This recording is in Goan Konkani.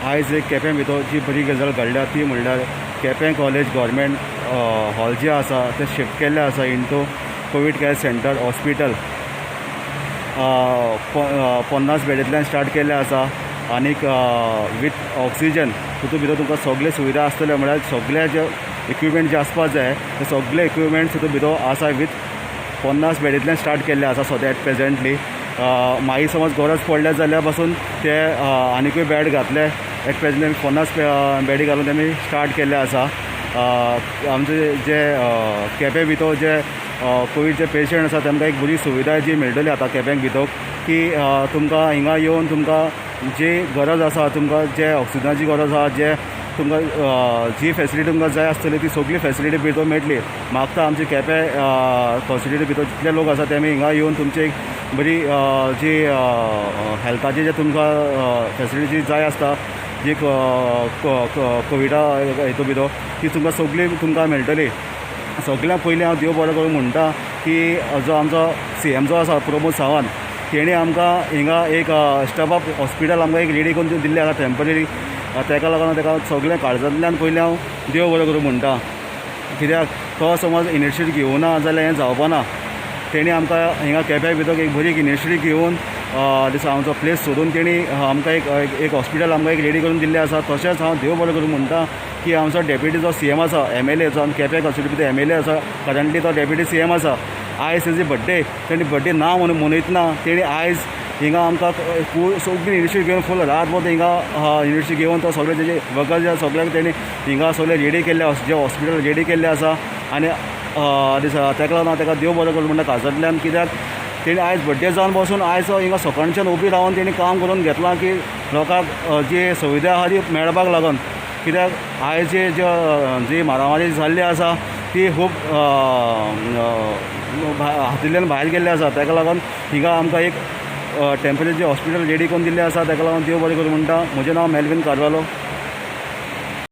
आयज एक केपें भितर जी बरी गजाल घडल्या ती म्हणल्यार केपें कॉलेज गव्हर्मेंट हॉल जे आसा तें शिफ्ट केल्लें आसा into Covid care centre hospital. 50 बेडींतल्यान start केल्लें आसा आनीक विथ ऑक्सिजन तितून भितर तुमकां सगळे सुविधा आसतल्यो, म्हळ्यार सगळे जे इक्विपमेंट जे आसपाक जाय ते सगळे इक्विपमेंट्स तितून भितर आसा. विथ 50 बेडींतल्यान स्टार्ट केल्ले आसा सद्या एट प्रेजेंटली. मागीर समज गरज पडल्या जाल्यार पासून ते आनिकूय बेड घातले. एट प्रेजेंट 50 बेडी घालून तेमी स्टार्ट केल्ले आसा. आमचे जे केपें भितर जे कोवीडचे पेशंट आसा, तांकां एक बरी सुविधा जी मेळटली आतां केपें भितर की तुमकां हिंगा येवन तुमकां जी गरज आसा, तुमकां जे ऑक्सिजनाची गरज आसा, जे तुमकां जी फेसिलिटी तुमकां जाय आसतली, ती सगळी फेसिलिटी भितर मेळटली. मागता आमचे केपें कॉन्स्टिट्युएन्सी भितर जितले लोक आसा, तेमी हिंगा येवन तुमची एक बरी जी हेल्थाची जे तुमकां फेसिलिटी जाय आसता, जी कोविडा हितून भितर, ती तुमकां सगळी तुमकां मेळटली. सगळ्यां पयलीं हांव देव बरो करूं म्हणटा की जो आमचो सीएम जो आसा प्रमोद सावंत, तेणी आमकां हिंगा एक स्टेप अप हॉस्पिटल आमकां एक रेडी करून दिल्लें आसा टेंपररी. तेका लागून तेका सगळें काळजांतल्यान पयलीं हांव देव बरो करूं म्हणटा, कित्याक तो समज इनिशिएटीव घेवना जाल्यार हें जावपा ना. तेणी आमकां हिंगा केप्या भितर एक बरी इनिशिएटीव घेवन दिसा आमचो प्लेस सोदून तेणी आमकां एक एक हॉस्पिटल आमकां एक रेडी करून दिल्लें आसा. तशेंच हांव देव बरो करूं म्हणटा की आमचो डेप्युटी जो सीएम आसा, एमएलए जो केपें कॉन्स्टिट्युएन्सी एमएलए आसा, करंटली तो डेप्युटी सीएम आसा. आयज तेजी बड्डे. तेणी बड्डे ना म्हणून मनयतना तेणी आयज हिंगा आमकां फूल सगळी इनिशिएटीव घेवन फूल रातभर हिंगा इनिशिएटीव घेवन तो सगळे तेजे वर्कर्स जे सगळ्यांक तेणी हिंगा सगळे रेडी केल्ले, जे हॉस्पिटल रेडी केल्ले आसा. आनी दिसा तेका लागून हांव तेका देव बरो करूं म्हणटा काळजांतल्यान, कित्याक तेणी आयज बड्डे जावन बसून आयज हिंगा सकाळच्यान उबी रावन तेणी काम करून घेतलां की लोकांक जी सुविधा आहा ती मेळपाक लागून. कित्याक आयज जे जी मारामारी जाल्ली आसा ती खूब हातींतल्यान भायर गेल्ली आसा. तेका लागून हिंगा आमकां एक टेंपररी हॉस्पिटल रेडी करून दिल्लें आसा, तेका लागून देव बरें करूं म्हणटा. म्हजें नांव मेलवीन कार्वालो.